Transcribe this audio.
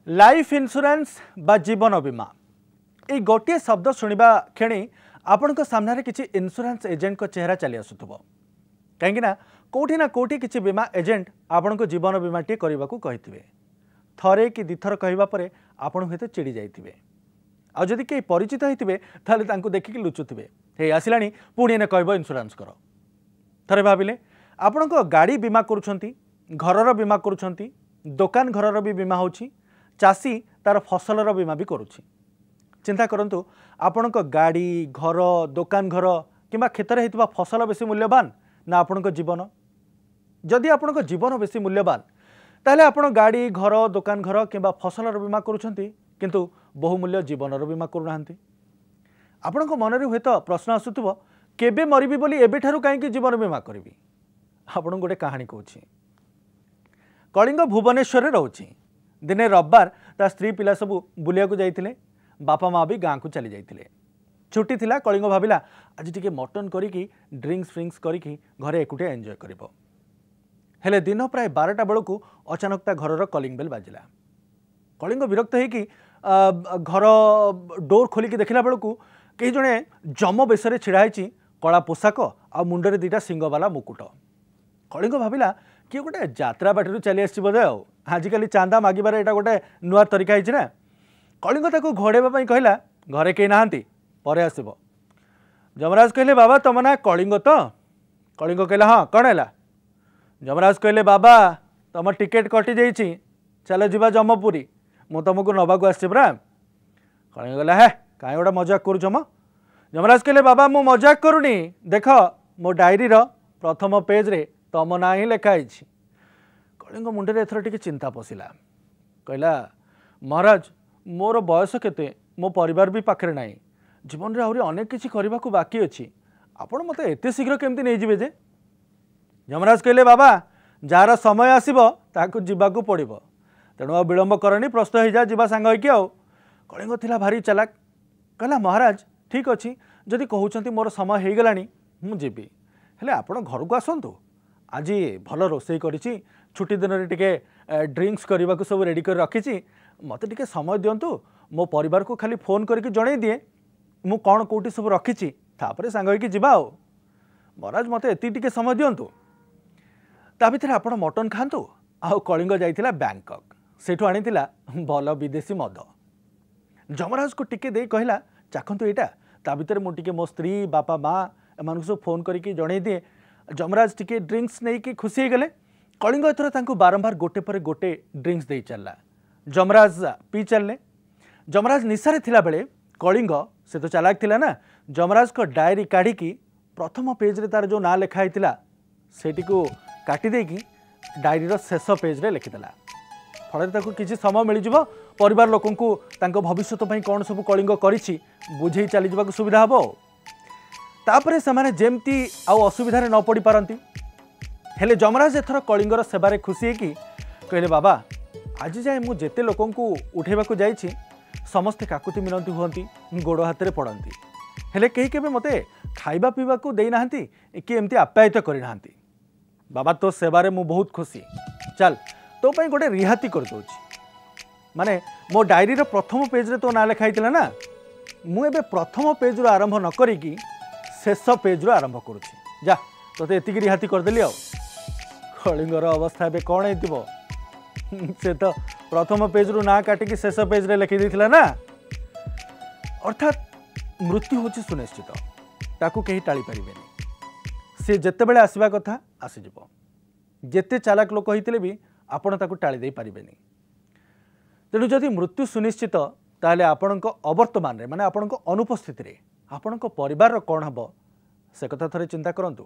Life insurance ବା ଜୀବନ ବୀମା ଏଇ ଗୋଟିଏ ଶବ୍ଦ ଶୁଣିବା କ୍ଷଣି ଆପଣଙ୍କ ସାମ୍ନାରେ କିଛି ଇନ୍ସୁରାନ୍ସ ଏଜେଣ୍ଟଙ୍କ ଚେହେରା ଚାଲି ଆସୁଥିବ। କାହିଁକିନା କେଉଁଠି ନା କେଉଁଠି କିଛି ବୀମା ଏଜେଣ୍ଟ ଆପଣଙ୍କୁ ଜୀବନ ବୀମାଟିଏ କରିବାକୁ କହିଥିବେ। ଥରେ କି ଦୁଇଥର କହିବା ପରେ ଆପଣ ହୁଏତ ଚିଡ଼ି ଯାଇଥିବେ। ଆଉ ଯଦି କେହି ପରିଚିତ ହେଇଥିବେ ତାହେଲେ ତାଙ୍କୁ ଦେଖିକି ଲୁଚୁଥିବେ, ହେଇ ଆସିଲାଣି ପୁଣି ଏନେ କହିବ ଇନ୍ସୁରାନ୍ସ କର। ଥରେ ଭାବିଲେ ଆପଣଙ୍କ ଗାଡ଼ି ବୀମା କରୁଛନ୍ତି, ଘରର ବୀମା କରୁଛନ୍ତି, ଦୋକାନ ଘରର ବି ବୀମା ହେଉଛି, ଚାଷୀ ତାର ଫସଲର ବୀମା ବି କରୁଛି। ଚିନ୍ତା କରନ୍ତୁ, ଆପଣଙ୍କ ଗାଡ଼ି, ଘର, ଦୋକାନ ଘର କିମ୍ବା କ୍ଷେତରେ ହେଇଥିବା ଫସଲ ବେଶୀ ମୂଲ୍ୟବାନ ନା ଆପଣଙ୍କ ଜୀବନ? ଯଦି ଆପଣଙ୍କ ଜୀବନ ବେଶୀ ମୂଲ୍ୟବାନ ତାହେଲେ ଆପଣ ଗାଡ଼ି, ଘର, ଦୋକାନ ଘର କିମ୍ବା ଫସଲର ବୀମା କରୁଛନ୍ତି, କିନ୍ତୁ ବହୁମୂଲ୍ୟ ଜୀବନର ବୀମା କରୁନାହାନ୍ତି। ଆପଣଙ୍କ ମନରେ ହୁଏତ ପ୍ରଶ୍ନ ଆସୁଥିବ, କେବେ ମରିବି ବୋଲି ଏବେଠାରୁ କାହିଁକି ଜୀବନ ବୀମା କରିବି? ଆପଣଙ୍କୁ ଗୋଟେ କାହାଣୀ କହୁଛି। କଳିଙ୍ଗ ଭୁବନେଶ୍ୱରରେ ରହୁଛି। ଦିନେ ରବିବାର ତା ସ୍ତ୍ରୀ ପିଲା ସବୁ ବୁଲିବାକୁ ଯାଇଥିଲେ, ବାପା ମା ବି ଗାଁକୁ ଚାଲି ଯାଇଥିଲେ। ଛୁଟି ଥିଲା। କଳିଙ୍ଗ ଭାବିଲା ଆଜି ଟିକେ ମଟନ୍ କରିକି ଡ୍ରିଙ୍କସ୍ ଫ୍ରିଙ୍କସ୍ କରିକି ଘରେ ଏକୁଟିଆ ଏନ୍ଜୟ କରିବ। ହେଲେ ଦିନ ପ୍ରାୟ 12ଟା ବେଳକୁ ଅଚାନକ ତା ଘରର କଲିଂ ବେଲ୍ ବାଜିଲା। କଳିଙ୍ଗ ବିରକ୍ତ ହେଇକି ଘର ଡୋର୍ ଖୋଲିକି ଦେଖିଲା ବେଳକୁ କେହି ଜଣେ ଯମ ବେଶରେ ଛିଡ଼ା ହେଇଛି, କଳା ପୋଷାକ ଆଉ ମୁଣ୍ଡରେ ଦୁଇଟା ଶିଙ୍ଗବାଲା ମୁକୁଟ। କଳିଙ୍ଗ ଭାବିଲା କିଏ ଗୋଟେ ଯାତ୍ରା ବାଟିରୁ ଚାଲି ଆସିଛି ବୋଧେ, ଆଉ ଆଜିକାଲି ଚାନ୍ଦା ମାଗିବାର ଏଇଟା ଗୋଟେ ନୂଆ ତରିକା ହେଇଛି ନା। କଳିଙ୍ଗ ତାକୁ ଘୋଡ଼େଇବା ପାଇଁ କହିଲା, ଘରେ କେହି ନାହାନ୍ତି, ପରେ ଆସିବ। ଯମରାଜ କହିଲେ, ବାବା ତମ ନାଁ କଳିଙ୍ଗ ତ? କଳିଙ୍ଗ କହିଲା, ହଁ, କ'ଣ ହେଲା? ଯମରାଜ କହିଲେ, ବାବା ତମ ଟିକେଟ୍ କଟିଯାଇଛି, ଚାଲ ଯିବା ଯମପୁରୀ, ମୁଁ ତମକୁ ନେବାକୁ ଆସିଛି ପରା। କଳିଙ୍ଗ କହିଲା, ହେ କାହିଁ ଗୋଟେ ମଜାକ କରୁଛ ମ? ଯମରାଜ କହିଲେ, ବାବା ମୁଁ ମଜାକ କରୁନି, ଦେଖ ମୋ ଡାଏରୀର ପ୍ରଥମ ପେଜ୍ରେ ତମ ନାଁ ହିଁ ଲେଖା ହେଇଛି। କଳିଙ୍ଗ ମୁଣ୍ଡରେ ଏଥର ଟିକେ ଚିନ୍ତା ପଶିଲା। କହିଲା, ମହାରାଜ ମୋର ବୟସ କେତେ, ମୋ ପରିବାର ବି ପାଖରେ ନାହିଁ, ଜୀବନରେ ଆହୁରି ଅନେକ କିଛି କରିବାକୁ ବାକି ଅଛି, ଆପଣ ମୋତେ ଏତେ ଶୀଘ୍ର କେମିତି ନେଇଯିବେ ଯେ? ଯମରାଜ କହିଲେ, ବାବା ଯାହାର ସମୟ ଆସିବ ତାକୁ ଯିବାକୁ ପଡ଼ିବ, ତେଣୁ ଆଉ ବିଳମ୍ବ କରନି, ପ୍ରସ୍ତୁତ ହେଇଯା, ଯିବା ସାଙ୍ଗ ହେଇକି। ଆଉ କଳିଙ୍ଗ ଥିଲା ଭାରି ଚାଲାକ। କହିଲା, ମହାରାଜ ଠିକ୍ ଅଛି, ଯଦି କହୁଛନ୍ତି ମୋର ସମୟ ହେଇଗଲାଣି ମୁଁ ଯିବି, ହେଲେ ଆପଣ ଘରକୁ ଆସନ୍ତୁ, ଆଜି ଭଲ ରୋଷେଇ କରିଛି, ଛୁଟି ଦିନରେ ଟିକେ ଡ୍ରିଙ୍କସ୍ କରିବାକୁ ସବୁ ରେଡ଼ି କରି ରଖିଛି, ମୋତେ ଟିକେ ସମୟ ଦିଅନ୍ତୁ, ମୋ ପରିବାରକୁ ଖାଲି ଫୋନ୍ କରିକି ଜଣେଇ ଦିଏ ମୁଁ କ'ଣ କେଉଁଠି ସବୁ ରଖିଛି, ତାପରେ ସାଙ୍ଗ ହେଇକି ଯିବା। ଆଉ ମହାରାଜ ମୋତେ ଏତିକି ଟିକେ ସମୟ ଦିଅନ୍ତୁ, ତା ଭିତରେ ଆପଣ ମଟନ୍ ଖାଆନ୍ତୁ। ଆଉ କଳିଙ୍ଗ ଯାଇଥିଲା ବ୍ୟାଙ୍କକ୍, ସେଇଠୁ ଆଣିଥିଲା ଭଲ ବିଦେଶୀ ମଦ। ଯମରାଜକୁ ଟିକେ ଦେଇ କହିଲା, ଚାଖନ୍ତୁ ଏଇଟା, ତା ଭିତରେ ମୁଁ ଟିକେ ମୋ ସ୍ତ୍ରୀ, ବାପା, ମା ଏମାନଙ୍କୁ ସବୁ ଫୋନ୍ କରିକି ଜଣେଇ ଦିଏ। ଯମରାଜ ଟିକେ ଡ୍ରିଙ୍କସ୍ ନେଇକି ଖୁସି ହେଇଗଲେ। କଳିଙ୍ଗ ଏଥର ତାଙ୍କୁ ବାରମ୍ବାର ଗୋଟେ ପରେ ଗୋଟେ ଡ୍ରିଙ୍କସ୍ ଦେଇ ଚାଲିଲା। ଯମରାଜ ପିଇ ଚାଲିଲେ। ଯମରାଜ ନିଶାରେ ଥିଲାବେଳେ କଳିଙ୍ଗ, ସେ ତ ଚାଲାକ ଥିଲା ନା, ଯମରାଜଙ୍କ ଡାଏରୀ କାଢ଼ିକି ପ୍ରଥମ ପେଜ୍ରେ ତାର ଯେଉଁ ନାଁ ଲେଖା ହେଇଥିଲା ସେଇଟିକୁ କାଟି ଦେଇକି ଡାଏରୀର ଶେଷ ପେଜ୍ରେ ଲେଖିଦେଲା। ଫଳରେ ତାକୁ କିଛି ସମୟ ମିଳିଯିବ ପରିବାର ଲୋକଙ୍କୁ ତାଙ୍କ ଭବିଷ୍ୟତ ପାଇଁ କ'ଣ ସବୁ କଳିଙ୍ଗ କରିଛି ବୁଝେଇ ଚାଲିଯିବାକୁ ସୁବିଧା ହେବ। ତାପରେ ସେମାନେ ଯେମିତି ଆଉ ଅସୁବିଧାରେ ନ ପଡ଼ିପାରନ୍ତି। ହେଲେ ଯମରାଜ ଏଥର କଳିଙ୍ଗର ସେବାରେ ଖୁସି ହେଇକି କହିଲେ, ବାବା ଆଜି ଯାଏଁ ମୁଁ ଯେତେ ଲୋକଙ୍କୁ ଉଠେଇବାକୁ ଯାଇଛି ସମସ୍ତେ କାକୁତି ମିନତି ହୁଅନ୍ତି, ଗୋଡ଼ ହାତରେ ପଡ଼ନ୍ତି, ହେଲେ କେହି କେବେ ମୋତେ ଖାଇବା ପିଇବାକୁ ଦେଇନାହାନ୍ତି କି ଏମିତି ଆପ୍ୟାୟିତ କରିନାହାନ୍ତି। ବାବା ତୋ ସେବାରେ ମୁଁ ବହୁତ ଖୁସି, ଚାଲ ତୋ ପାଇଁ ଗୋଟେ ରିହାତି କରିଦେଉଛି, ମାନେ ମୋ ଡାଏରୀର ପ୍ରଥମ ପେଜ୍ରେ ତୋ ନାଁ ଲେଖା ହେଇଥିଲା ନା, ମୁଁ ଏବେ ପ୍ରଥମ ପେଜ୍ରୁ ଆରମ୍ଭ ନ କରିକି ଶେଷ ପେଜ୍ରୁ ଆରମ୍ଭ କରୁଛି, ଯା ତୋତେ ଏତିକି ରିହାତି କରିଦେଲି। ଆଉ କଳିଙ୍ଗର ଅବସ୍ଥା ଏବେ କ'ଣ ହେଇଥିବ? ସେ ତ ପ୍ରଥମ ପେଜ୍ରୁ ନାଁ କାଟିକି ଶେଷ ପେଜ୍ରେ ଲେଖିଦେଇଥିଲା ନା। ଅର୍ଥାତ୍ ମୃତ୍ୟୁ ହେଉଛି ସୁନିଶ୍ଚିତ, ତାକୁ କେହି ଟାଳି ପାରିବେନି। ସେ ଯେତେବେଳେ ଆସିବା କଥା ଆସିଯିବ, ଯେତେ ଚାଲାକ ଲୋକ ହେଇଥିଲେ ବି ଆପଣ ତାକୁ ଟାଳି ଦେଇପାରିବେନି। ତେଣୁ ଯଦି ମୃତ୍ୟୁ ସୁନିଶ୍ଚିତ ତାହେଲେ ଆପଣଙ୍କ ଅବର୍ତ୍ତମାନରେ, ମାନେ ଆପଣଙ୍କ ଅନୁପସ୍ଥିତିରେ ଆପଣଙ୍କ ପରିବାରର କ'ଣ ହେବ ସେ କଥା ଥରେ ଚିନ୍ତା କରନ୍ତୁ।